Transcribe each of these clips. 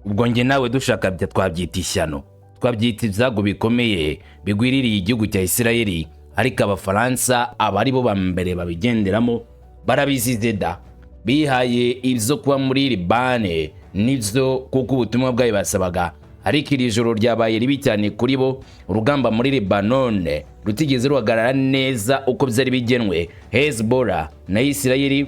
Ubwo njye nawe dushaka twabyita ishyano, twabyita ibyago bikomeye bigwiririye igihugu cya Isirayeli, ariko Abafaransa aba ari bo ba mbere babigenderamo. Barabizize da, bihaye ibyo kuba muri Libane nibyo kuko ubutumwa bwayo basabaga, ariko iri joro ryabaye ribi cyane kuri bo. Urugamba muri Libanone rutigeze ruhagarara neza uko byari bigenwe. Hezbollah na Isirayeli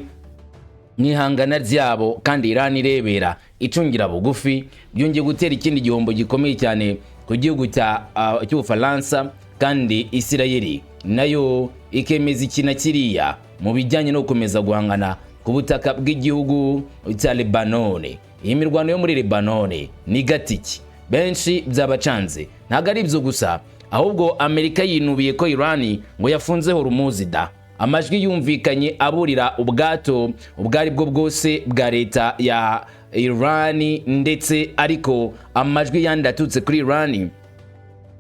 n'ihangana ryabo, kandi Iran irebera icungira bugufi, byongeye gutera ikindi gihombo gikomeye cyane ku gihugu cy'Ubufaransa. Kandi Isirayeli nayo ikemeza iki na kiriya mu bijyanye no gukomeza guhangana ku butaka bw'igihugu cya Lebanone. Iyi mirwano yo muri Lebanone ni gatiki, benshi byabacanze. Ntabwo ari ibyo gusa, ahubwo Amerika yinubiye ko Iran ngo yafunze Hormuz da. Amajwi yumvikanye aburira ubwato ubwo ari bwo bwose bwa leta ya Iran, ndetse ariko amajwi yandi aturutse kuri Iran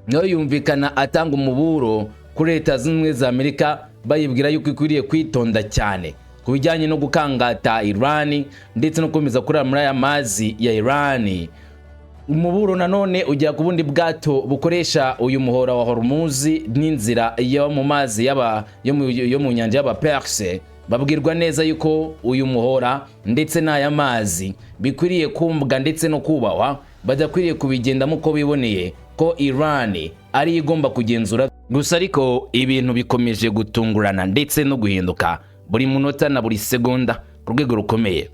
nayo yumvikana atanga umuburo kuri Leta Zunze Ubumwe za Amerika, bayibwira yuko ikwiriye kwitonda cyane ku bijyanye no gukangata Iran ndetse no gukomeza kurara muri aya mazi ya Iran. Umuburo nanone ujya ku bundi bwato bukoresha uyu muhora wa Hormuz n'inzira yo mu mazi yo mu nyanja y'Abaperse. Babwirwa neza yuko uyu muhora ndetse n'aya mazi bikwiriye kumvwa ndetse no kubahwa, badakwiriye kubigendamo uko biboneye, ko Iran ari igomba kugenzura gusa. Ariko ibintu bikomeje gutungurana ndetse no guhinduka buri munota na buri segonda ku rwego rukomeye.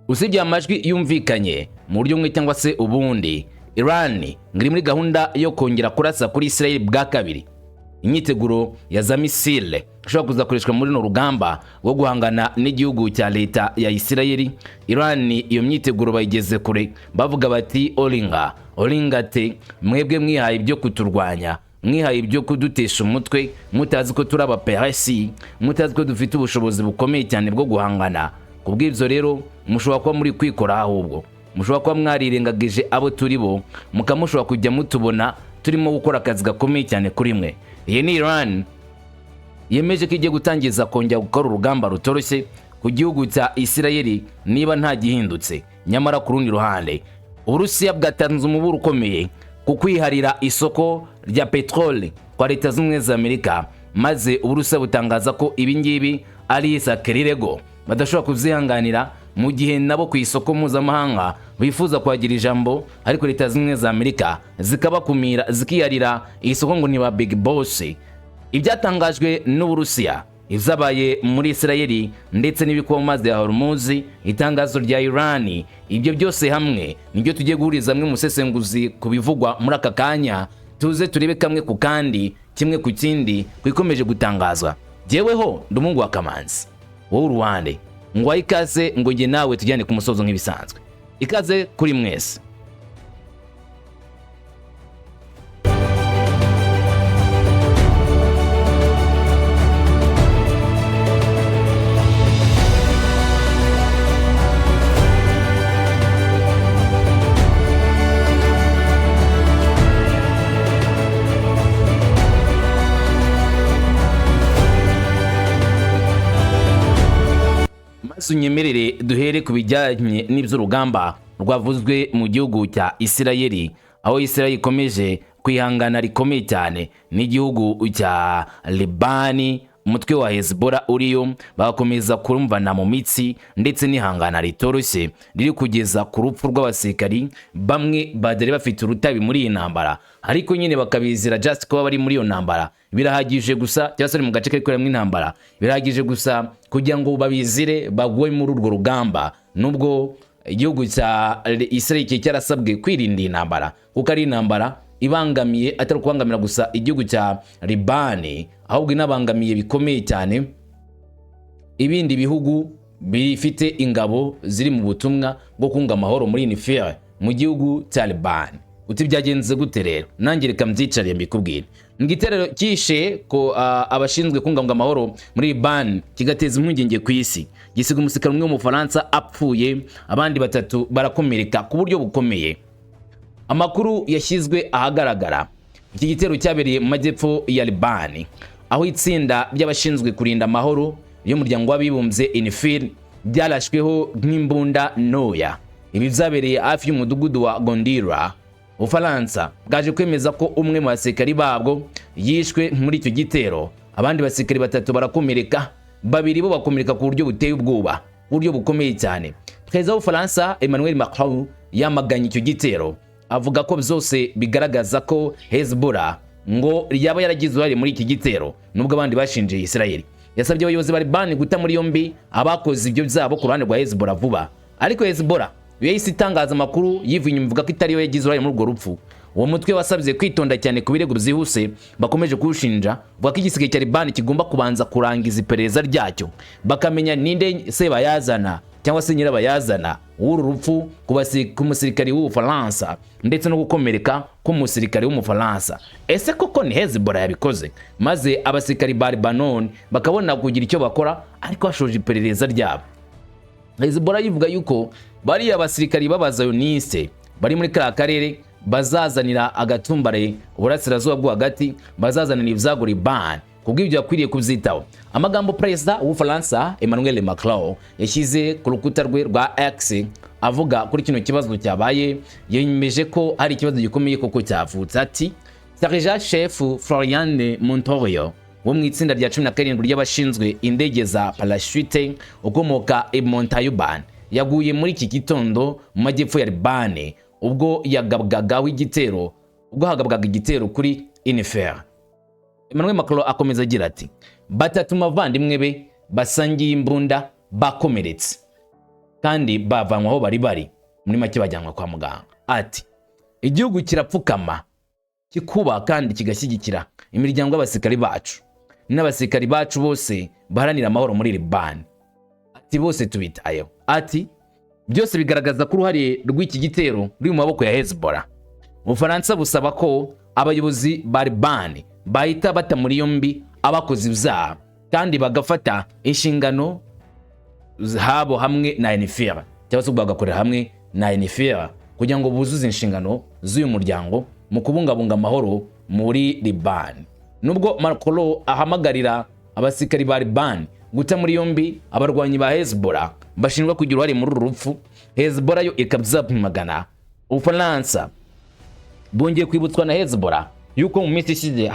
Usibye amajwi yumvikanye mu buryo bumwe cyangwa se ubundi, Iran ngo iri muri gahunda yo kongera kurasa kuri Israel bwa kabiri. Imyiteguro ya za misile ishobora kuzakoreshwa muri runo rugamba rwo guhangana n'igihugu cya leta ya Isirayeli, Iran iyo myiteguro bayigeze kure. Bavuga bati: "Oringa oringa te, mwebwe mwihaye ibyo kuturwanya, mwihaye ibyo kudutesha umutwe, mutazi ko turi abaperesi, mutazi ko dufite ubushobozi bukomeye cyane bwo guhangana. Ku bw'ibyo rero mushobora kuba muri kwikora, ahubwo mushobora kuba mwarirengagije abo turi bo, mukaba mushobora kujya mutubona turimo gukora akazi gakomeye cyane kuri mwe." Iyi ni Iran yemeje ko igiye gutangiza kongera gukora urugamba rutoroshye ku gihugu cya Isirayeli niba nta gihindutse. Nyamara ku rundi ruhande, Uburusiya bwatanze umuburo ukomeye ku kwiharira isoko rya peteroli kwa Leta Zunze Ubumwe za Amerika, maze Uburusiya butangaza ko ibi ngibi ari sakirirego badashobora kuzihanganira, mu gihe nabo ku isoko mpuzamahanga bifuza kuhagira ijambo, ariko Leta Zunze Ubumwe za Amerika zikabakumira, zikiharira isoko ngo ni ba big boss. Ibyatangajwe n'Uburusiya, ibyabaye muri Isirayeli ndetse n'ibikuba mu mazi ya Hormuz, itangazo rya Iran, ibyo byose hamwe nibyo tugiye guhuriza hamwe umusesenguzi ku bivugwa muri aka kanya. Tuze turebe kamwe ku kandi, kimwe ku kindi, ku ikomeje gutangazwa. Jyeweho ndi umuhungu wa Kamanzi, wowe uruwande ngo ikaze, ngo njye nawe tujyane ku musozo nk'ibisanzwe. Ikaze kuri mwese. Maze unyemerere duhere ku bijyanye n'iby'urugamba rwavuzwe mu gihugu cya Isirayeli, aho Isirayeli ikomeje kwihangana rikomeye cyane n'igihugu cya Libani, umutwe wa Hezbollah uriyo, bagakomeza kurumvana mu mitsi ndetse n'ihangana ritoroshye riri kugeza ku rupfu rw'abasirikari bamwe badari bafite urutabi muri iyi ntambara, ariko nyine bakabizira. Just kuba bari muri iyo ntambara birahagije gusa, cyangwa se bari mu gace kari kuberamo intambara birahagije gusa kugira ngo babizire bagwe muri urwo rugamba, nubwo igihugu cya Israel cyari cyarasabwe kwirinda iyi ntambara, kuko ari intambara ibangamiye, atari ukubangamira gusa igihugu cya Libani, ahubwo inabangamiye bikomeye cyane ibindi bihugu bifite ingabo ziri mu butumwa bwo kunga amahoro muri UNIFIL mu gihugu cya Libani. Uti byagenze gute rero? Nanjye reka mbyicariye mbikubwire. Mu giterero cyishe ko abashinzwe kubungabunga amahoro muri Libani, kigateza impungenge ku isi, gisiga umusirikare umwe w'Umufaransa apfuye, abandi batatu barakomereka ku buryo bukomeye. Amakuru yashyizwe ahagaragara, iki gitero cyabereye mu majyepfo ya Libani, aho itsinda ry'abashinzwe kurinda amahoro y'Umuryango w'Abibumbye UNIFIL ryarashweho nk'imbunda ntoya. Ibi byabereye hafi y'umudugudu wa Gondira. Ubufaransa bwaje kwemeza ko umwe mu basirikari babwo yishwe muri icyo gitero, abandi basirikari batatu barakomereka, babiri bo bakomereka ku buryo buteye ubwoba, ku buryo bukomeye cyane. Perezida w'Ubufaransa Emmanuel Macron yamaganye icyo gitero, avuga ko byose bigaragaza ko Hezbollah ngo yaba yaragize uruhare muri iki gitero, nubwo abandi bashinje Israel. Yasabye abayobozi ba Liban guta muri yombi abakoze ibyo byabo ku ruhande rwa Hezbollah vuba. Ariko Hezbollah yo yahise itangaza amakuru yivuye inyuma, ivuga ko itari yo yagize uruhare muri urwo rupfu. Uwo mutwe wasabye kwitonda cyane ku birego byihuse bakomeje kuwushinja, uvuga ko igisirikare cya Liban kigomba kubanza kurangiza iperereza ryacyo, bakamenya ninde sebayazana cyangwa se nyirabayazana w'uru rupfu ku musirikari w'Ubufaransa ndetse no gukomereka k'umusirikari w'Umufaransa. Ese koko ni Hezbollah yabikoze? Maze abasirikari ba Lebanon bakabona kugira icyo bakora, ariko bashoje iperereza ryabo. Hezbollah yivuga yuko bariya basirikari b'abazayoniste bari muri kariya karere bazazanira agatumbare Uburasirazuba bwo Hagati, bazazanira ibyago Liban, kubw'ibyo bakwiriye kubyitaho. Amagambo Perezida w'Ubufaransa Emmanuel Macron yashyize ku rukuta rwe rwa X avuga kuri kino kibazo cyabaye, yemeje ko hari ikibazo gikomeye koko cyavutse. Ati: "Sergent Chef Florian Montorio wo mu itsinda rya 17 ry'abashinzwe indege za parachute ukomoka i Montauban yaguye muri iki gitondo mu majyepfo ya Libane ubwo yagabwagaho igitero, ubwo hagabwaga igitero kuri UNIFIL." Emmanuel Macron akomeza agira ati: "Batatu mu bavandimwe be basangiye imbunda bakomeretse kandi bavanywe aho bari bari, muri make bajyanwa kwa muganga." Ati: "Igihugu kirapfukama, kikuba kandi kigashyigikira imiryango y'abasirikari bacu n'abasirikari bacu bose baharanira amahoro muri Liban." Ati: "Bose tubitayeho." Ati: "Byose bigaragaza ko uruhare rw'iki gitero ruri mu maboko ya Hezbollah." Ubufaransa busaba ko abayobozi ba Liban bahita bata muri yombi abakoze ibyaha kandi bagafata inshingano habo hamwe na UNIFIL, cyangwa se bagakorera hamwe na UNIFIL kugira ngo buzuze inshingano z'uyu muryango mu kubungabunga amahoro muri Liban. Nubwo Macron ahamagarira abasirikari ba Liban guta muri yombi abarwanyi ba Hezbollah bashinjwa kugira uruhare muri uru rupfu, Hezbollah yo ikabyamagana. Ubufaransa bwongeye kwibutswa na Hezbollah yuko mu minsi ishize,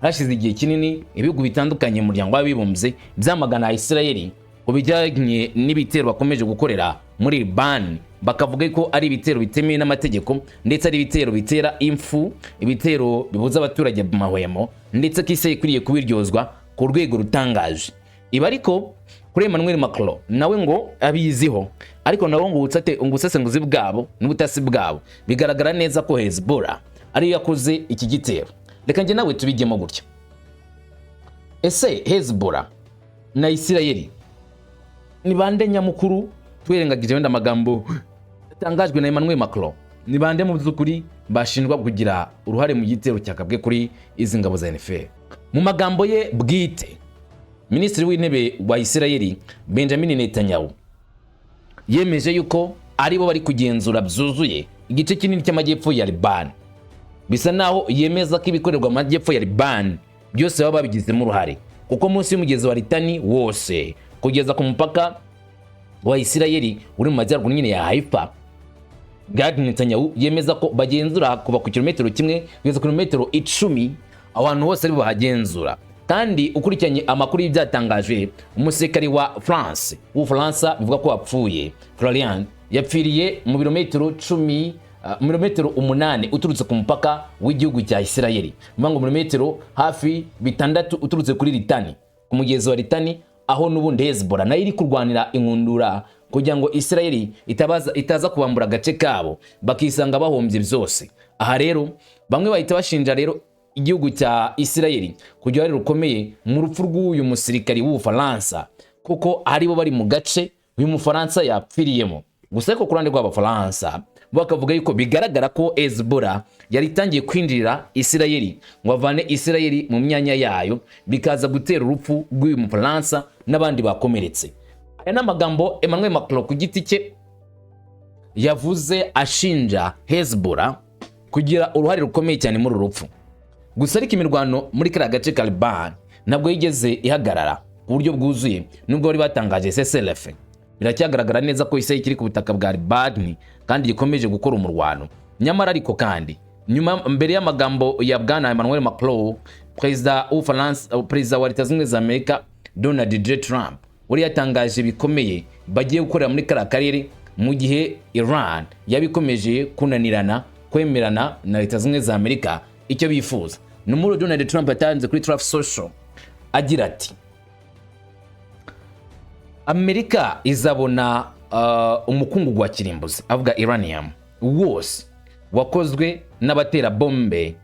hashize igihe kinini, ibihugu bitandukanye mu Muryango w'Abibumbye byamagana Israel ku bijyanye n'ibitero bakomeje gukorera muri Liban, bakavuga ko ari ibitero bitemewe n'amategeko, ndetse ari ibitero bitera impfu, ibitero bibuza abaturage amahwemo, ndetse ko isi ikwiriye kubiryozwa ku rwego rutangaje. Ibi ariko kuri Emmanuel Macron nawe ngo abiziho, ariko nabo ngo ubusesenguzi bwabo n'ubutasi bwabo bigaragara neza ko Hezbollah ariyo yakoze iki gitero. Reka njye nawe tubijyemo gutya: ese Hezbollah na Isirayeli ni bande nyamukuru? Twirengagije wenda amagambo yatangajwe na Emmanuel Macron, ni bande mu by'ukuri bashinjwa kugira uruhare mu gitero cyagabwe kuri izi ngabo za UNIFIL? Mu magambo ye bwite, Minisitiri w'Intebe wa Isirayeli Benjamin Netanyahu yemeje yuko aribo bari kugenzura byuzuye igice kinini cy'amajyepfo ya Liban. Bisa naho yemeza ko ibikorerwa mu majyepfo ya Liban byose baba babigizemo uruhare, kuko munsi y'umugezi wa Litani wose kugeza ku mupaka wa Isirayeli uri mu majyaruguru nyine ya Haifa, Gad Netanyahu yemeza ko bagenzura kuva ku kilometero 1 kugeza ku kilometero 10, aho hantu hose ari bahagenzura. Kandi ukurikiranye amakuru y'ibyatangajwe, umusirikari wa France w'Ubufaransa bivuga ko wapfuye, Florian, yapfiriye mu birometero 10, mu birometero 8 uturutse ku mupaka w'igihugu cya Isirayeli, bivuga ngo birometero hafi 6 uturutse kuri Litani, ku mugezi wa Litani, aho n'ubundi Hezbollah nayo iri kurwanira inkundura kugira ngo Isirayeli itaza kubambura agace kabo, bakisanga bahombye byose. Aha rero bamwe bahita bashinja rero igihugu cya Isirayeli kugira uruhare rukomeye mu rupfu rw'uyu musirikari w'Ubufaransa, kuko aribo bari mu gace uyu Mufaransa yapfiriyemo. Gusa ariko ku ruhande rw'Abafaransa bo bakavuga yuko bigaragara ko Hezbollah yari itangiye kwinjirira Isirayeli ngo avane Isirayeli mu myanya yayo, bikaza gutera urupfu rw'uyu Mufaransa n'abandi bakomeretse. Aya ni amagambo Emmanuel Macron ku giti cye yavuze ashinja Hezbollah kugira uruhare rukomeye cyane muri uru rupfu. Gusa ariko imirwano muri kariya gace ka Liban ntabwo yigeze ihagarara ku buryo bwuzuye, nubwo bari batangaje cessez-le-feu. Biracyagaragara neza ko Israel kiri ku butaka bwa Libani kandi gikomeje gukora umurwano. Nyamara ariko kandi nyuma, mbere y'amagambo ya bwana Emmanuel Macron, perezida w'Ubufaransa, perezida wa Leta Zunze Ubumwe za Amerika Donald J Trump wari yatangaje bikomeye bagiye gukorera muri kariya karere mu gihe Iran yabikomeje kunanirana kwemerana na Leta Zunze Ubumwe za Amerika icyo bifuza. Ni muri Donald Trump yatanze kuri Truth Social agira ati: "Amerika izabona umukungugu wa kirimbuzi," avuga uranium, "wose wakozwe n'abatera bombe,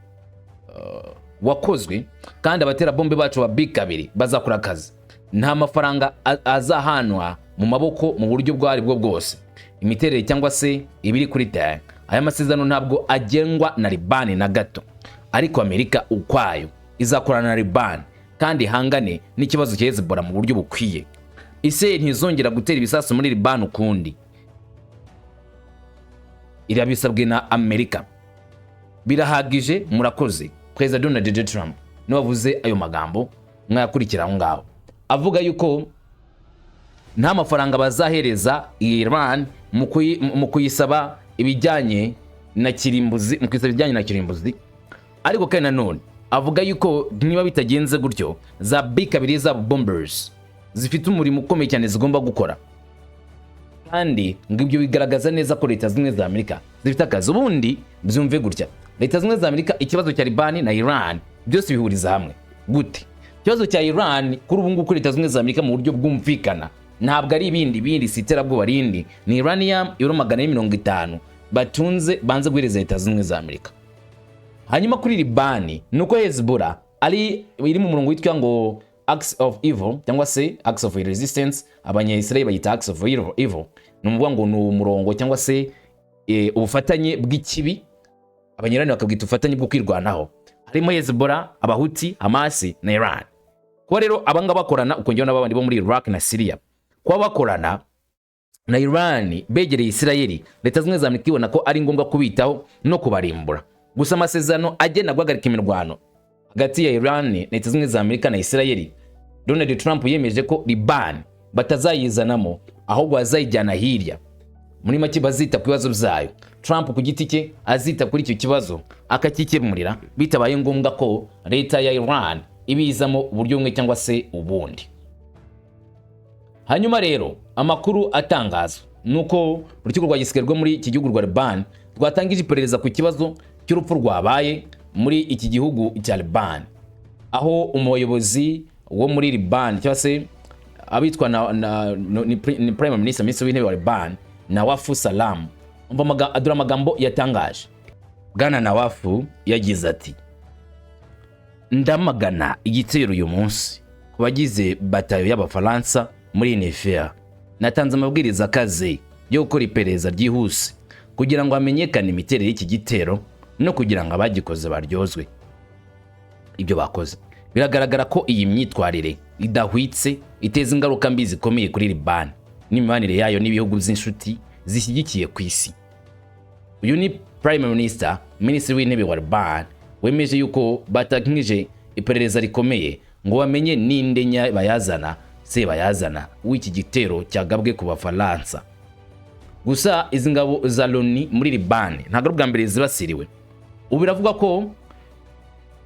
wakozwe kandi abatera bombe bacu ba B2 bazakora akazi. Nta mafaranga azahanwa mu maboko mu buryo ubwo ari bwo bwose, imiterere cyangwa se ibiri kuri terrain. Aya masezerano ntabwo agengwa na Libani na gato, ariko Amerika ukwayo izakorana na Libani kandi ihangane n'ikibazo cya Hezbollah mu buryo bukwiye. Israel ntizongera gutera ibisasu muri Libani ukundi, irabisabwe na Amerika. Birahagije, murakoze." Perezida Donald J Trump niwe wavuze ayo magambo mwayakurikira aho ngaho, avuga yuko nta mafaranga bazahereza Iran mu kuyisaba ibijyanye na kirimbuzi, mu kuyisaba ibijyanye na kirimbuzi. Ariko kandi nanone avuga yuko niba bitagenze gutyo, za B2 zabo bombers zifite umurimo ukomeye cyane zigomba gukora, kandi ngo ibyo bigaragaza neza ko Leta Zunze Ubumwe za Amerika zifite akazi. Ubundi byumve gutya: Leta Zunze Ubumwe za Amerika, ikibazo cya Libani na Iran byose bihuriza hamwe gute? Ikibazo cya Iran kuri ubu ngubu kuri Leta Zunze Ubumwe za Amerika mu buryo bwumvikana ntabwo ari ibindi bindi, si iterabwoba rindi, ni uranium ibiro 450 batunze banze guhereza Leta Zunze Ubumwe za Amerika. Hanyuma kuri Libani ni uko Hezbollah ari iri mu murongo witwa ngo Axis of Evil cyangwa se Axis of Resistance, Abanyayisrael bayita Axis of Evil, ni ukuvuga ngo ni umurongo cyangwa se ubufatanye bw'ikibi, Abanyirani bakabwita ubufatanye bwo kwirwanaho. Harimo Hezbollah, Abahuti, Hamas na Iran. Kuba rero abangaba bakorana, ukongeraho n'abandi bo muri Iraq na Syria, kuba bakorana na Iran begereye Isirayeli, Leta Zunze Ubumwe za Amerika ibona ko ari ngombwa kubitaho no kubarimbura. Gusa amasezerano agena guhagarika imirwano hagati ya Iran na Leta Zunze Ubumwe za Amerika na Isirayeli, Donald Trump yemeje ko Liban batazayizanamo, ahubwo bazayijyana hirya. Muri make bazita ku bibazo byayo. Trump ku giti cye azita kuri icyo kibazo akakikemurira, bitabaye ngombwa ko leta ya Iran ibizamo uburyo bumwe cyangwa se ubundi. Hanyuma rero amakuru atangazwa ni uko urukiko rwa gisirikare rwo muri iki gihugu rwa Liban rwatangije iperereza ku kibazo cy'urupfu rwabaye muri iki gihugu cya Liban, aho umuyobozi wo muri Liban cyangwa se abitwa na, no, ni Prime Minister, Minisitiri w'Intebe wa Liban, Nawafu Salam. Umva dore amagambo yatangaje. Bwana Nawafu yagize ati: "Ndamagana igitero uyu munsi ku bagize batayo y'Abafaransa muri UNIFIL. Natanze amabwiriza akaze yo gukora iperereza ryihuse kugira ngo hamenyekane imiterere y'iki gitero no kugira ngo abagikoze baryozwe ibyo bakoze. Biragaragara ko iyi myitwarire idahwitse iteza ingaruka mbi zikomeye kuri Liban n'imibanire yayo n'ibihugu by'inshuti zishyigikiye ku isi." Uyu ni Prime Minister, Minisitiri w'Intebe wa Liban, wemeje yuko batangije iperereza rikomeye ngo bamenye ninde bayazana sebayazana w'iki gitero cyagabwe ku Bafaransa. Gusa izi ngabo za Loni muri Liban ntabwo ari ubwa mbere zibasiriwe. Ubu biravuga ko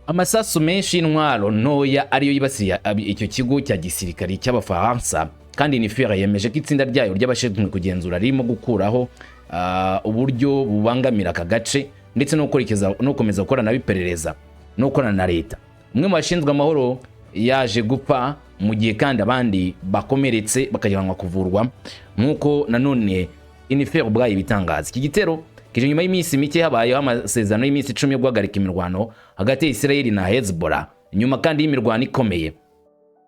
amasasu menshi y'intwaro ntoya ariyo yibasiye icyo kigo cya gisirikari cy'Abafaransa. Kandi UNIFIL yemeje ko itsinda ryayo ry'abashinzwe kugenzura ririmo gukuraho uburyo bubangamira aka gace ndetse no gukomeza gukorana iperereza no gukorana na leta. Umwe mu bashinzwe amahoro yaje gupfa, mu gihe kandi abandi bakomeretse bakajyanwa kuvurwa, nk'uko nanone UNIFIL ubwayo ibitangaza. Iki gitero kije nyuma y'iminsi mike habayeho amasezerano y'iminsi 10 yo guhagarika imirwano hagati ya Israel na Hezbollah, nyuma kandi y'imirwano ikomeye.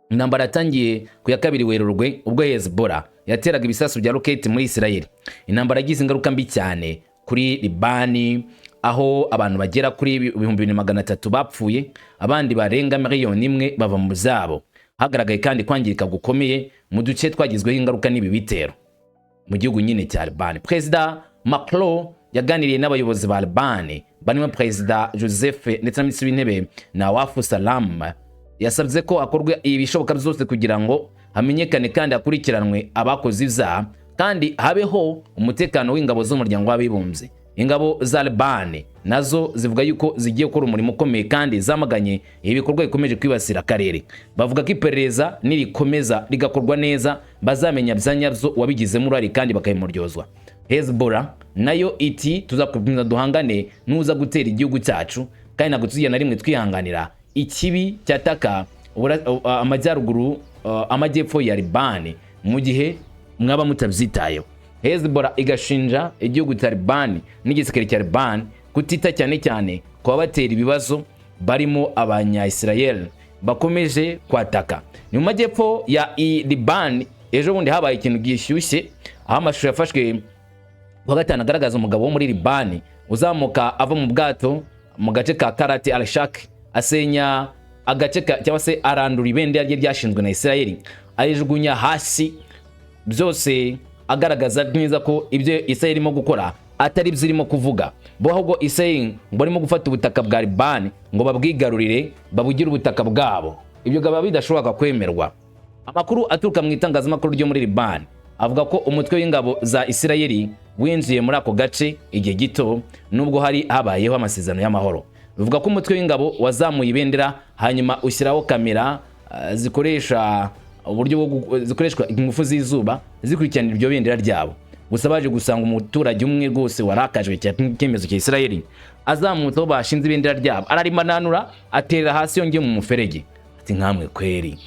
Intambara yatangiye ku ya 2 Werurwe ubwo Hezbollah yateraga ibisasu bya roketi muri Israel. Intambara yagize ingaruka mbi cyane kuri Libani, aho abantu bagera kuri 2300 bapfuye, abandi barenga miliyoni 1 bava mu zabo. Hagaragaye kandi kwangirika gukomeye mu duce twagizweho ingaruka n'ibi bitero mu gihugu nyine cya Libani. Perezida Macron yaganiriye n'abayobozi ba Libani barimo Perezida Joseph ndetse na Minisitiri w'Intebe Nawafu Salam. Yasabye ko hakorwa ibishoboka byose kugira ngo Hamenyekane kandi hakurikiranwe abakoze ibyaha, kandi habeho umutekano w'ingabo z'Umuryango w'Abibumbye. Ingabo za Libani nazo zivuga yuko zigiye gukora umurimo ukomeye, kandi zamaganye ibi bikorwa bikomeje kwibasira akarere. Bavuga ko iperereza nirikomeza rigakorwa neza, bazamenya bya nyabyo uwabigizemo uruhare kandi bakabimuryozwa. Hezbollah nayo iti: "Tuzakomeza duhangane nuza gutera igihugu cyacu, kandi ntabwo tuzigera na rimwe twihanganira ikibi cyataka amajyaruguru, amajyepfo ya Libani mu gihe mwaba mutabyitayeho." Hezbollah igashinja igihugu cya Libani n'igisirikare cya Libani kutita cyane cyane ku babatera ibibazo, barimo Abanya-Israel bakomeje kwataka. Ni mu majyepfo ya Libani. Ejo bundi habaye ikintu gishyushye, aho amashusho yafashwe kuwa gatanu agaragaza umugabo wo muri Libani uzamuka ava mu bwato mu gace ka Karate Al-Shak, asenya agace ka, cyangwa se arandura ibendera rye ryashinzwe na Israel, arijugunya hasi, byose agaragaza neza ko ibyo Israel irimo gukora atari byo irimo kuvuga bo, ahubwo Israel ngo barimo gufata ubutaka bwa Libani ngo babwigarurire, babugire ubutaka bwabo. Ibyo bikaba bidashoboka kwemerwa. Amakuru aturuka mu itangazamakuru ryo muri Libani avuga ko umutwe w'ingabo za Isirayeli winjiye muri ako gace igihe gito, nubwo hari habayeho amasezerano y'amahoro. Bivuga ko umutwe w'ingabo wazamuye ibendera, hanyuma ushyiraho kamera zikoresha uburyo bwo zikoreshwa ingufu z'izuba, zikurikirana iryo bendera ryabo. Gusa baje gusanga umuturage umwe rwose warakajwe cyane n'icyemezo cya Isirayeli azamutse aho bashinze ibendera ryabo, ararimananura, aterera hasi, yongeye mu muferege, ati: "Nkamwe kweri,"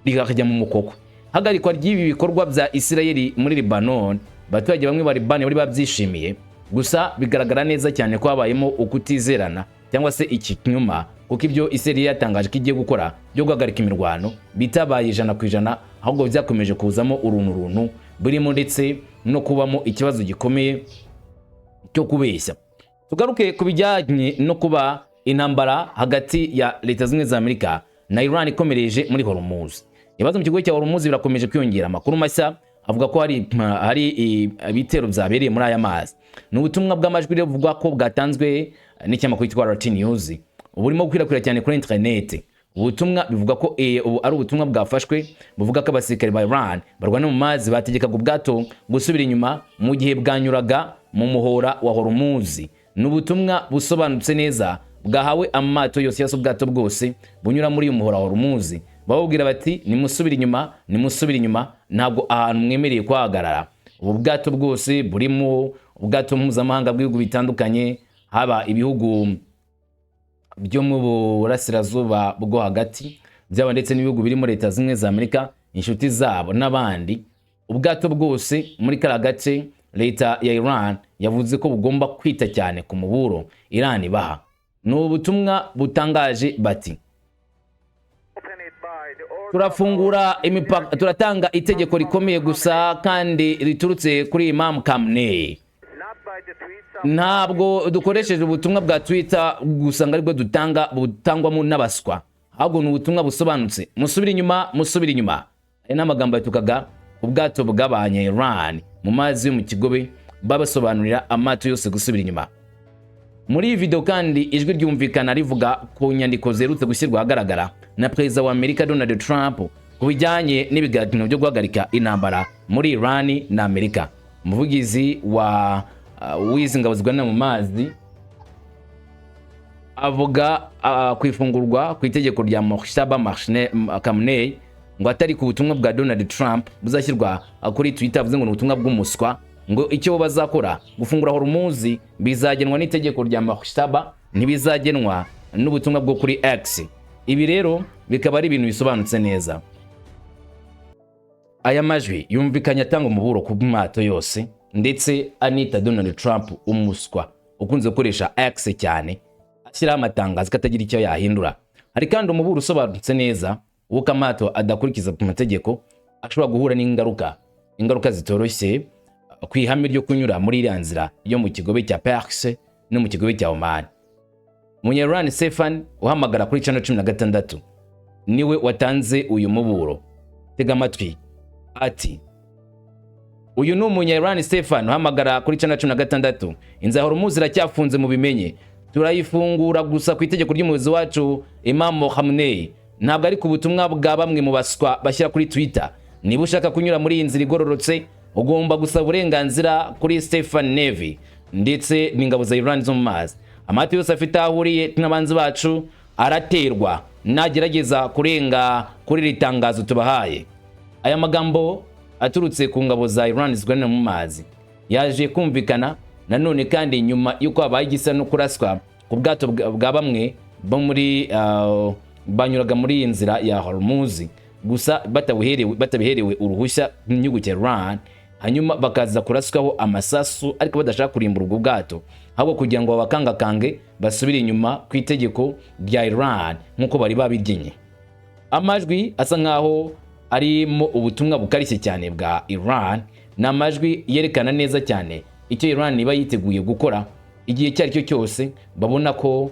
rikajya mu mukoko. Hagarikwa ry'ibi bikorwa bya Isirayeli muri Lebanon, abaturage bamwe ba Libani bari babyishimiye. Gusa bigaragara neza cyane ko habayemo ukutizerana cyangwa se ikinyoma, kuko ibyo Isirayeli yatangaje ko igiye gukora byo guhagarika imirwano bitabaye 100%, ahubwo byakomeje kuzamo uruntu runtu burimo ndetse no kubamo ikibazo gikomeye cyo kubeshya. Tugaruke ku bijyanye no kuba intambara hagati ya Leta Zunze Ubumwe za Amerika na Iran ikomereje muri Hormuz. Ibibazo mu kigo cya Hormuz birakomeje kwiyongera. Amakuru mashya avuga ko hari ibitero byabereye muri aya mazi. Ni ubutumwa bw'amajwi rero buvugwa ko bwatanzwe n'ikinyamakuru cyitwa RT News, burimo gukwirakwira cyane kuri internet. Ubutumwa bivuga ko ubu ari ubutumwa bwafashwe buvuga ko abasirikare ba Iran barwana mu mazi bategekaga ubwato gusubira inyuma mu gihe bwanyuraga mu muhora wa Hormuz. Ni ubutumwa busobanutse neza bwahawe amato yose, yose, ubwato bwose bunyura muri uyu muhora wa Hormuz, bababwira bati: "Nimusubire inyuma, nimusubire inyuma, ntabwo ahantu mwemereye kuhagarara." Ubu bwato bwose burimo ubwato mpuzamahanga bw'ibihugu bitandukanye, haba ibihugu byo mu Burasirazuba bwo Hagati, byaba ndetse n'ibihugu birimo Leta Zimwe za Amerika, inshuti zabo n'abandi. Ubwato bwose muri kariya gace, leta ya Iran yavuze ko bugomba kwita cyane ku muburo Iran ibaha. Ni ubutumwa butangaje bati: "Turafungura imipaka, turatanga itegeko rikomeye gusa kandi riturutse kuri Imam Khamenei. Ntabwo dukoresheje ubutumwa bwa Twitter gusa ngo aribwo dutanga, butangwamo n'abaswa, ahubwo ni ubutumwa busobanutse: musubire inyuma, musubire inyuma." Aya ni amagambo yatukaga ubwato bw'abanya Iran mu mazi yo mu kigobe, babasobanurira amato yose gusubira inyuma. Muri iyi video kandi ijwi ryumvikana rivuga ku nyandiko ziherutse gushyirwa ahagaragara na Perezida wa Amerika Donald Trump ku bijyanye n'ibiganiro byo guhagarika intambara muri Iran na Amerika. Umuvugizi wa w'izi ngabo zirwanira mu mazi avuga ku ifungurwa ku itegeko rya Mojtaba Khamenei, ngo atari ku butumwa bwa Donald Trump buzashyirwa kuri Twitter. Avuze ngo ni ubutumwa bw'umuswa, ngo icyo bo bazakora gufungura Hormuz bizagenwa n'itegeko rya Mojtaba, ntibizagenwa n'ubutumwa bwo kuri X. Ibi rero bikaba ari ibintu bisobanutse neza. Aya majwi yumvikanye atanga umuburo ku mato yose, ndetse anita Donald Trump umuswa ukunze gukoresha X cyane, ashyiraho amatangazo ko atagira icyo yahindura. Hari kandi umuburo usobanutse neza w'uko amato adakurikiza ku mategeko ashobora guhura n'ingaruka, ingaruka zitoroshye ku ihame ryo kunyura muri iriya nzira yo mu kigobe cya Perse no mu kigobe cya Oman. Munyarwanda Stefan uhamagara kuri channel 16 niwe watanze uyu muburo. Tega amatwi, ati: "Uyu ni Umunyarwanda Stefan uhamagara kuri channel 16. Inzira ya Hormuz iracyafunze, mubimenye. Turayifungura gusa ku itegeko ry'umuyobozi wacu Imam Khamenei. Ntabwo ari ku butumwa bwa bamwe mu baswa bashyira kuri Twitter. Niba ushaka kunyura muri iyi nzira igororotse, ugomba gusaba uburenganzira kuri Stefan Navy ndetse n'ingabo za Iran zo mu mazi. Amato yose afite aho ahuriye n'abanzi bacu araterwa nagerageza kurenga kuri iri tangazo tubahaye. Aya magambo aturutse ku ngabo za Iran zirwanira mu mazi yaje kumvikana nanone kandi nyuma y'uko habaye igisa no kuraswa ku bwato bwa bamwe bo muri banyuraga muri iyi nzira ya Hormuz, gusa batabiherewe uruhushya n'igihugu cya Iran, hanyuma bakaza kuraswaho amasasu, ariko badashaka kurimbura ubwo bwato, ahubwo kugira ngo babakangakange basubire inyuma ku itegeko rya Iran nk'uko bari babiryenye. Amajwi asa nkaho arimo ubutumwa bukarishye cyane bwa Iran ni amajwi yerekana neza cyane icyo Iran iba yiteguye gukora igihe icyo ari cyo cyose babona ko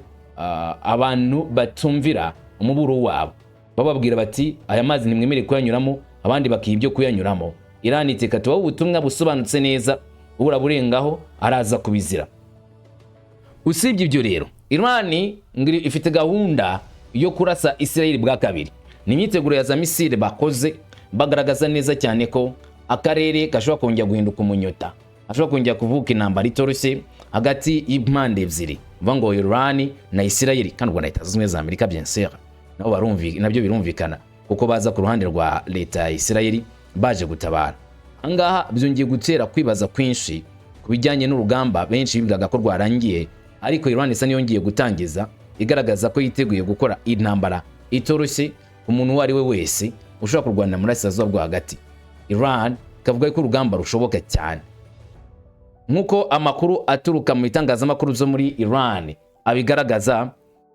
abantu batumvira umuburo wabo. Bababwira bati: "Aya mazi ntimwemerewe kuyanyuramo," abandi bakiha ibyo kuyanyuramo. Iran iteka tubaho ubutumwa busobanutse neza, uraburengaho araza kubizira. Usibye ibyo rero, Iran ngo ifite gahunda yo kurasa Israel bwa kabiri. Ni imyiteguro ya za misile bakoze, bagaragaza neza cyane ko akarere gashobora kongera guhinduka umunyota, hashobora kongera kuvuka intambara itoroshye hagati y'impande ebyiri, uvuga ngo Iran na Israel, kandi ubwo na Leta Zunze Ubumwe za Amerika, bien sûr, nabo barumvi, nabyo birumvikana kuko baza ku ruhande rwa leta ya Israel baje gutabara. Ahangaha byongeye gutera kwibaza kwinshi ku bijyanye n'urugamba benshi bigaga ko rwarangiye, ariko Iran isa n'iyongeye gutangiza, igaragaza ko yiteguye gukora intambara itoroshye ku muntu uwo ari we wese ushobora kurwanira muri Burasirazuba bwo Hagati. Iran ikavuga ko urugamba rushoboka cyane. Nk'uko amakuru aturuka mu bitangazamakuru byo muri Iran abigaragaza,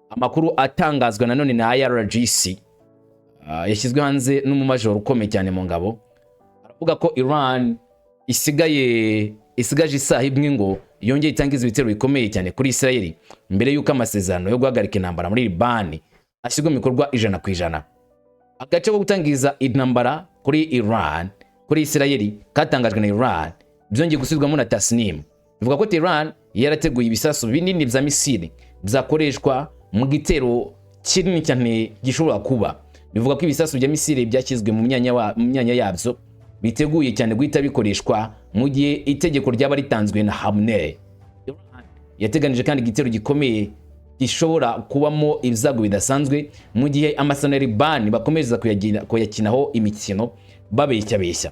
amakuru atangazwa nanone na IRGC, yashyizwe hanze n'umumajoro ukomeye cyane mu ngabo, aravuga ko Iran isigaje isaha imwe ngo yongere itangize ibitero bikomeye cyane kuri Israel mbere y'uko amasezerano yo guhagarika intambara muri Liban ashyirwa mu bikorwa 100%. Agace ko gutangiza intambara kuri Iran, kuri Israel, katangajwe na Iran, byongeye gusubirwamo na Tasnim. Bivuga ko Tehran yarateguye ibisasu binini bya misile byakoreshwa mu gitero kinini cyane gishobora kuba. Bivuga ko ibisasu bya misile byashyizwe mu myanya yabyo, biteguye cyane guhita bikoreshwa mu gihe itegeko ryaba ritanzwe na Khamenei. Yateganije kandi igitero gikomeye gishobora kubamo ibyago bidasanzwe mu gihe amasezerano ya Liban bakomeza kuyakinaho imikino, babeshyabeshya.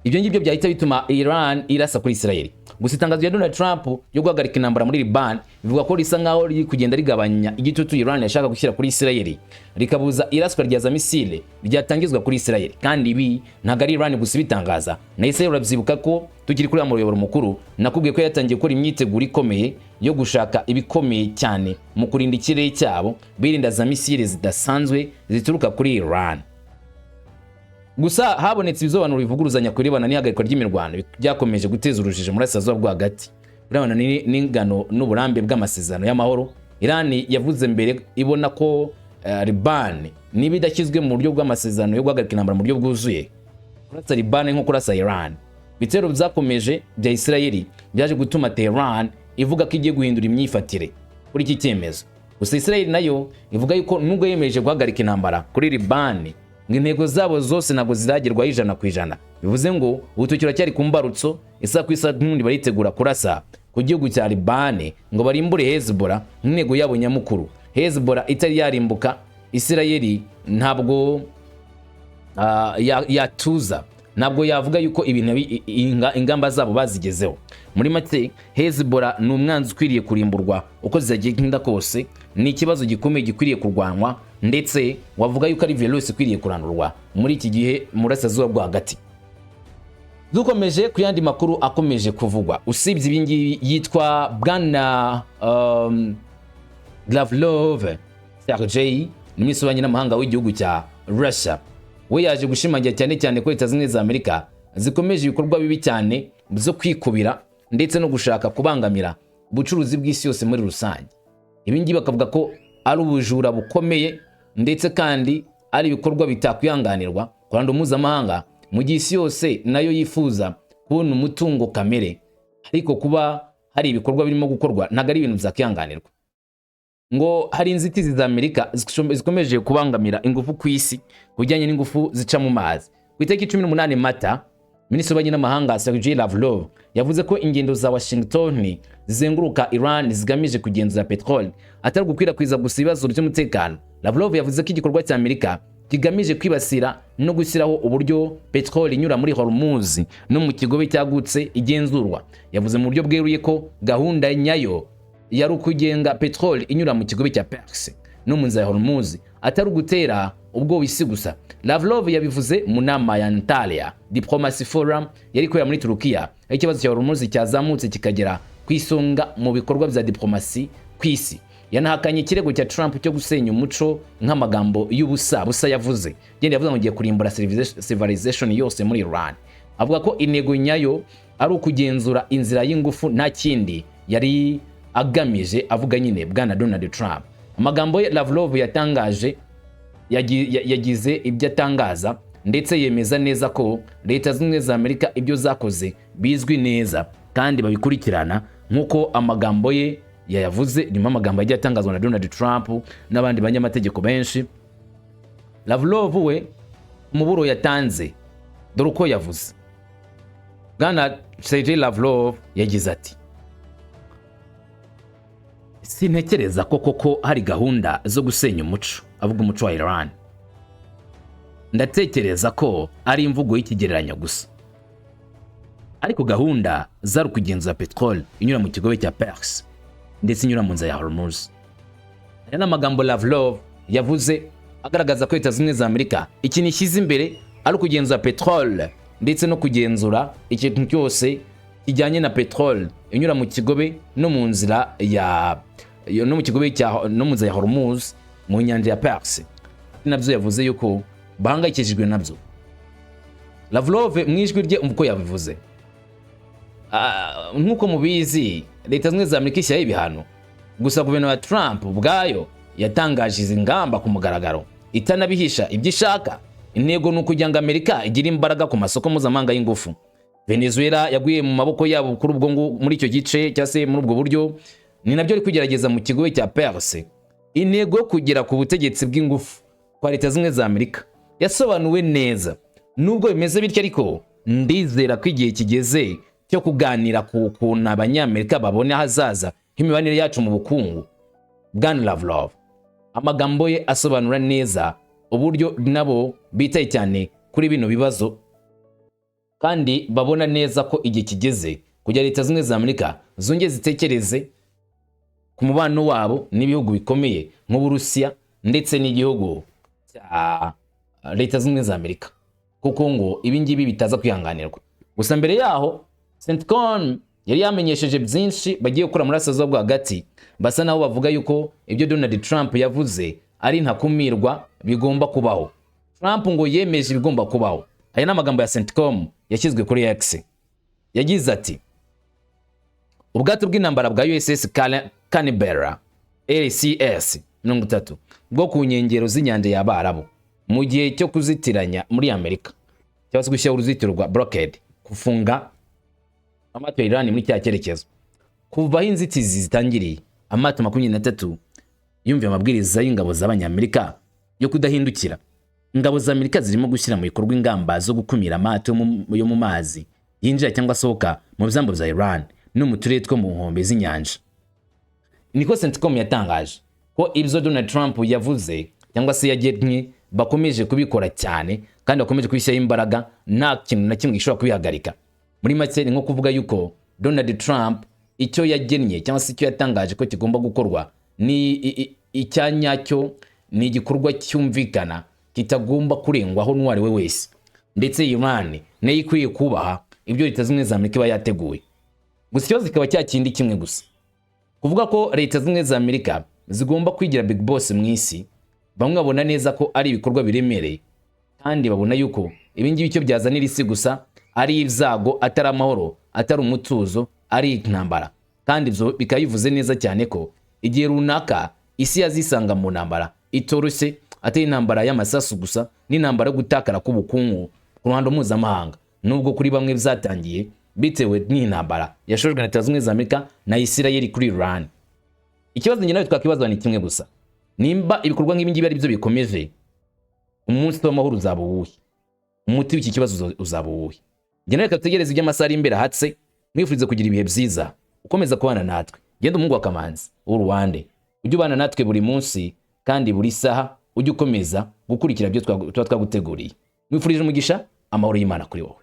Ibyo ngibyo byahita bituma Iran irasa kuri Israel. Gusa itangazo rya Donald Trump ryo guhagarika intambara muri Liban bivuga ko risa nkaho riri kugenda rigabanya igitutu Iran yashaka gushyira kuri Israel, rikabuza iraswa rya za misile ryatangizwa kuri Israel. Kandi ibi ntabwo ari Iran gusa ibitangaza, na Israel. Urabyibuka ko tukiri kuri muyoboro mukuru nakubwiye ko yatangiye gukora imyiteguro ikomeye yo gushaka ibikomeye cyane mu kurinda ikirere cyabo, birinda za misile zidasanzwe zituruka kuri Iran. Gusa habonetse ibisobanuro bivuguruzanya ku birebana n'ihagarikwa ry'imirwano byakomeje guteza urujijo muri Burasirazuba bwo Hagati birebana n'ingano n'uburambe bw'amasezerano y'amahoro. Iran yavuze mbere ibona ko Liban niba idashyizwe mu buryo bw'amasezerano yo guhagarika intambara mu buryo bwuzuye, kurasa Liban nko kurasa Iran. Ibitero byakomeje bya Israel byaje gutuma Tehran ivuga ko igiye guhindura imyifatire kuri iki cyemezo. Gusa Israel nayo ivuga yuko nubwo yemeje guhagarika intambara kuri Liban, ngo intego zabo zose ntabwo ziragerwaho 100%. Bivuze ngo urutoki ruracyari ku mbarutso, isaha ku isaha n'ubundi baritegura kurasa ku gihugu cya Liban ngo barimbure Hezbollah nk'intego yabo nyamukuru. Hezbollah itari yarimbuka, Israel ntabwo yatuza, ntabwo yavuga yuko ibintu ingamba zabo bazigezeho. Muri make, Hezbollah ni umwanzi ukwiriye kurimburwa uko zagenda kose, ni ikibazo gikomeye gikwiriye kurwanwa, ndetse wavuga yuko ari virusi ikwiriye kurandurwa muri iki gihe mu Burasirazuba bwo Hagati. Dukomeje ku yandi makuru akomeje kuvugwa, usibye ibi ngibi, yitwa bwana Lavrov Sergei, ni minisitiri w'ububanyi n'amahanga w'igihugu cya Russia. We yaje gushimangira cyane cyane ko Leta Zunze Ubumwe za Amerika zikomeje ibikorwa bibi cyane byo kwikubira ndetse no gushaka kubangamira ubucuruzi bw'isi yose muri rusange. Ibi ngibi bakavuga ko ari ubujura bukomeye, ndetse kandi ari ibikorwa bitakwihanganirwa ku ruhando mpuzamahanga, mu gihe isi yose nayo yifuza kubona umutungo kamere, ariko kuba hari ibikorwa birimo gukorwa ntabwo ari ibintu byakwihanganirwa. Ngo hari inzitizi za Amerika zikomeje kubangamira ingufu ku isi ku bijyanye n'ingufu zica mu mazi. Ku itariki 18 Mata, Minisitiri w'Ububanyi n'Amahanga Sergei Lavrov yavuze ko ingendo za Washington zizenguruka Iran zigamije kugenzura peteroli, atari gukwirakwiza gusa ibibazo by'umutekano. Lavrov yavuze ko igikorwa cya Amerika kigamije kwibasira no gushyiraho uburyo peteroli inyura muri Hormuz no mu kigobe cyagutse igenzurwa. Yavuze mu buryo bweruye ko gahunda nyayo yari ukugenga peteroli inyura mu kigobe cya Perse no mu nzira ya Hormuz, atari ugutera ubwoba isi gusa. Lavrov yabivuze mu nama ya Antalya Diplomacy Forum yari ikorera muri Turukiya, aho ikibazo cya Hormuz cyazamutse kikagera ku isonga mu bikorwa bya diplomasi ku isi. Yanahakanye ikirego cya Trump cyo gusenya umuco nk'amagambo y'ubusa busa yavuze. Genda yavuze ngo ngiye kurimbura civilization yose muri Iran. Avuga ko intego nyayo ari ukugenzura inzira y'ingufu, nta kindi yari agamije, avuga nyine bwana Donald Trump. Amagambo ye Lavrov yatangaje yagize ibyo atangaza, ndetse yemeza neza ko Leta Zunze Ubumwe za Amerika ibyo zakoze bizwi neza kandi babikurikirana, nk'uko amagambo ye yayavuze nyuma amagambo yagiye atangazwa na Donald Trump n'abandi banyamategeko benshi. Lavrov we umuburo yatanze, dore uko yavuze. Bwana Sergei Lavrov yagize ati: "Sintekereza ko koko hari gahunda zo gusenya umuco," avuga umuco wa Iran. "Ndatekereza ko ari imvugo y'ikigereranyo gusa, ariko gahunda zari ukugenzura peteroli inyura mu kigobe cya Perse ndetse inyura mu nzira ya Hormuz." Aya ni amagambo Lavrov yavuze agaragaza ko Leta Zunze Ubumwe za Amerika ikintu ishyize imbere ari ukugenzura peteroli ndetse no kugenzura ikintu cyose kijyanye na peteroli inyura mu kigobe no mu nzira ya no mu kigobe cya no mu nzira ya Hormuz mu nyanja ya Perse. Nabyo yavuze yuko bahangayikishijwe nabyo. Lavrov mu ijwi rye, umva uko yabivuze: "Nk'uko mubizi, Leta Zunze za Amerika ishyiraho ibihano gusa. Guverinoma ya Trump ubwayo yatangaje izi ngamba ku mugaragaro, itanabihisha ibyo ishaka. Intego ni ukugira ngo Amerika igire imbaraga ku masoko mpuzamahanga y'ingufu. Venezuela yaguye mu maboko yabo kuri ubwo muri icyo gice cyangwa se muri ubwo buryo, ni nabyo ari kugerageza mu kigobe cya Perse. Intego yo kugera ku butegetsi bw'ingufu kwa Leta Zunze za Amerika yasobanuwe neza. Nubwo bimeze bityo ariko, ndizera ko igihe kigeze cyo kuganira ku kuntu Abanyamerika babona ahazaza h'imibanire yacu mu bukungu." Bwana Lavrov, amagambo ye asobanura neza uburyo nabo bitaye cyane kuri bino bibazo kandi babona neza ko igihe kigeze kugira Leta Zunze za Amerika zongere zitekereze ku mubano wabo n'ibihugu bikomeye nk'Uburusiya ndetse n'igihugu cya Leta Zunze za Amerika, kuko ngo ibi ngibi bitaza kwihanganirwa. Gusa mbere yaho, CENTCOM yari yamenyesheje byinshi bagiye gukora muri Burasirazuba bwo Hagati, basa naho bavuga yuko ibyo Donald Trump yavuze ari ntakumirwa, bigomba kubaho. Trump ngo yemeje ibigomba kubaho. Aya ni amagambo ya CENTCOM yashyizwe kuri X. Yagize ati: "Ubwato bw'intambara bwa USS Canberra LCS 30 bwo ku nkengero z'inyanja y'Abarabu mu gihe cyo kuzitiranya muri Amerika, cyangwa se gushyiraho uruzitiro rwa blockade, kufunga amato ya Iran muri cya cyerekezo. Kuva aho inzitizi zitangiriye, amato 23 yumviye amabwiriza y'ingabo z'Abanyamerika yo kudahindukira. Ingabo za Amerika zirimo gushyira mu bikorwa ingamba zo gukumira amato yo mu mazi yinjira cyangwa asohoka mu byambu bya Iran no mu turere two mu nkombe z'inyanja." Niko CENTCOM yatangaje ko ibyo Donald Trump yavuze cyangwa se yagennye bakomeje kubikora cyane kandi bakomeje kubishyiraho imbaraga, nta kintu na kimwe gishobora kubihagarika. Muri make, ni nko kuvuga yuko Donald Trump icyo yagennye cyangwa se icyo yatangaje ko kigomba gukorwa ni icyanyacyo, ni igikorwa cyumvikana kitagomba kurengwaho n'uwo ari we wese, ndetse Iran nayo ikwiye kubaha ibyo Leta Zunze za Amerika iba yateguye. Gusa ikibazo kikaba cya kindi kimwe gusa, kuvuga ko Leta Zunze za Amerika zigomba kwigira big boss mu isi, bamwe babona neza ko ari ibikorwa biremereye kandi babona yuko ibi ngibi icyo byazanira isi gusa ari ibyago, atari amahoro, atari umutuzo, ari intambara. Kandi ibyo bikaba bivuze neza cyane ko igihe runaka isi yazisanga mu ntambara itoroshye, atari intambara y'amasasu gusa, n'intambara yo gutakara k'ubukungu ku ruhando mpuzamahanga, nubwo kuri bamwe byatangiye bitewe n'intambara yashojwe na Leta Zunze za Amerika na Isirayeli kuri Iran. Ikibazo njye nawe twakibaza ni kimwe gusa: nimba ibikorwa nk'ibi ngibi ari byo bikomeje, umunsi w'amahoro uzaba uwuhe? Umuti w'iki kibazo uzaba uwuhe? Njye nawe reka dutegereze ibyo amasaha ari imbere ahatse. Mwifurize kugira ibihe byiza, ukomeza kubana natwe. Genda umuhungu wa Kamanzi w'Uruwande, ujye ubana natwe buri munsi kandi buri saha, ujye ukomeza gukurikira ibyo tuba twaguteguriye. Mwifurije umugisha, amahoro y'Imana kuri wowe.